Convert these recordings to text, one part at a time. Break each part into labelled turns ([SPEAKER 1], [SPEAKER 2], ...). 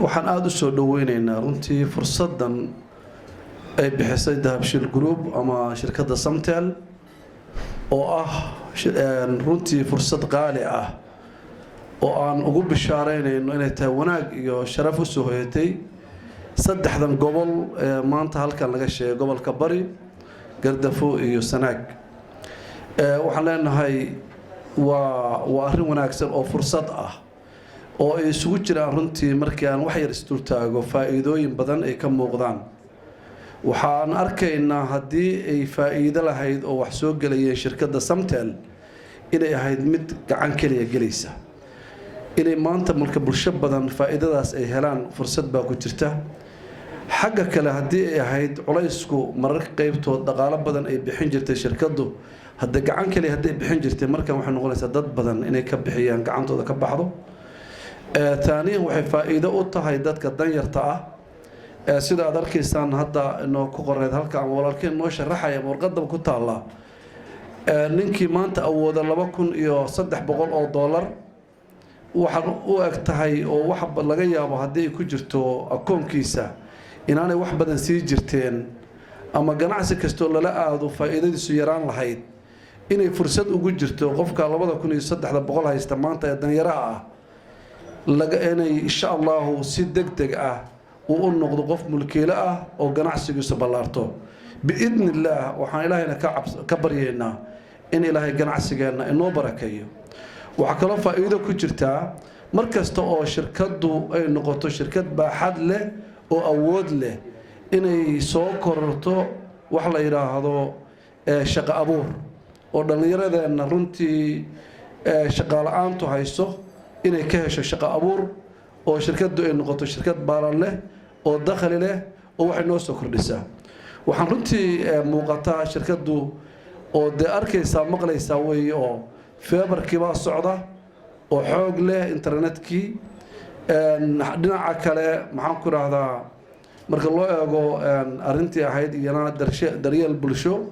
[SPEAKER 1] Waxaan aada u soo dhoweyneynaa runtii fursaddan ay bixisay Dahabshiil Group ama shirkadda Samtel, oo ah runtii fursad qaali ah oo aan ugu bishaareynayno inay tahay wanaag iyo sharaf u soo hoyatay saddexdan gobol ee maanta halkan laga sheegay: gobolka Bari, Gardafo iyo Sanaag. Waxaan leenahay waa arrin wanaagsan oo fursad ah oo ay isugu jiraan runtii, markii aan wax yar isdultaago, faa'iidooyin badan ay ka muuqdaan. Waxaan arkaynaa haddii ay faa'iido lahayd oo wax soo gelayeen shirkadda Samtel inay ahayd mid gacan keliya gelaysa, inay maanta marka bulsho badan faa'iidadaas ay helaan, fursad baa ku jirta. Xagga kale, haddii ay ahayd culaysku mararka qeybtood dhaqaalo badan ay bixin jirtay shirkaddu, hadda gacan keliya hadday bixin jirtay, markan waxay noqonaysaa dad badan inay ka bixiyaan, gacantooda ka baxdo. Taaniyan, waxay faa'iido u tahay dadka danyarta ah. Sida aad arkaysaan hadda inoo ku qoreed halka ama walaalkeen noo sharaxaya ama warqadaba ku taalla, ninkii maanta awooda $2,300 waxaan u eg tahay oo wax laga yaabo haddii ay ku jirto akoonkiisa inaanay wax badan sii jirteen ama ganacsi kastoo lala aado faa'iidadiisu yaraan lahayd, inay fursad ugu jirto qofka 2,300 haysta maanta ee danyaraha ah laga inay insha Allahu si deg deg ah uu u noqdo qof mulkiilo ah oo ganacsigiisu ballaarto biidni Illaah. Waxaan Ilaahayna ka baryaynaa in Ilaahay ganacsigeenna inoo barakeeyo. Waxaa kaloo faa'iido ku jirtaa mar kasta oo shirkaddu ay noqoto shirkad baaxad leh oo awood leh inay soo kororto wax la yidhaahdo shaqo abuur, oo dhallinyaradeenna runtii shaqala-aantu hayso inay ka hesho shaqo abuur, oo shirkaddu ay noqoto shirkad baalan leh oo dakhli leh oo waxay noo soo kordhisaa. Waxaan runtii muuqataa shirkaddu oo dee arkaysaa, maqlaysaa weeye, oo fiberkii baa socda oo xoog leh, internetkii. Dhinaca kale, maxaan ku idhaahdaa, marka loo eego arrintii ahayd iyana daryeel bulsho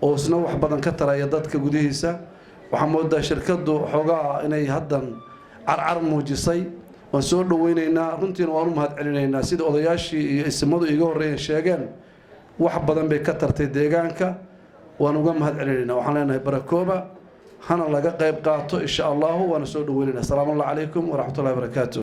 [SPEAKER 1] oo isna wax badan ka taraya dadka gudihiisa, waxaa moodaa shirkaddu xoogaa inay haddan carcar muujisay. Waan soo dhaweyneynaa runtiina, waan u mahad celinaynaa. Sida odayaashii iyo isimadu iiga horreeyeen sheegeen, wax badan bay ka tartay deegaanka, waan uga mahad celinaynaa. Waxaan leenahay barakooba, hana laga qayb qaato insha Allahu, waana soo dhaweynaynaa. Asalaamu Allah calaykum waraxmatullahi barakaatu.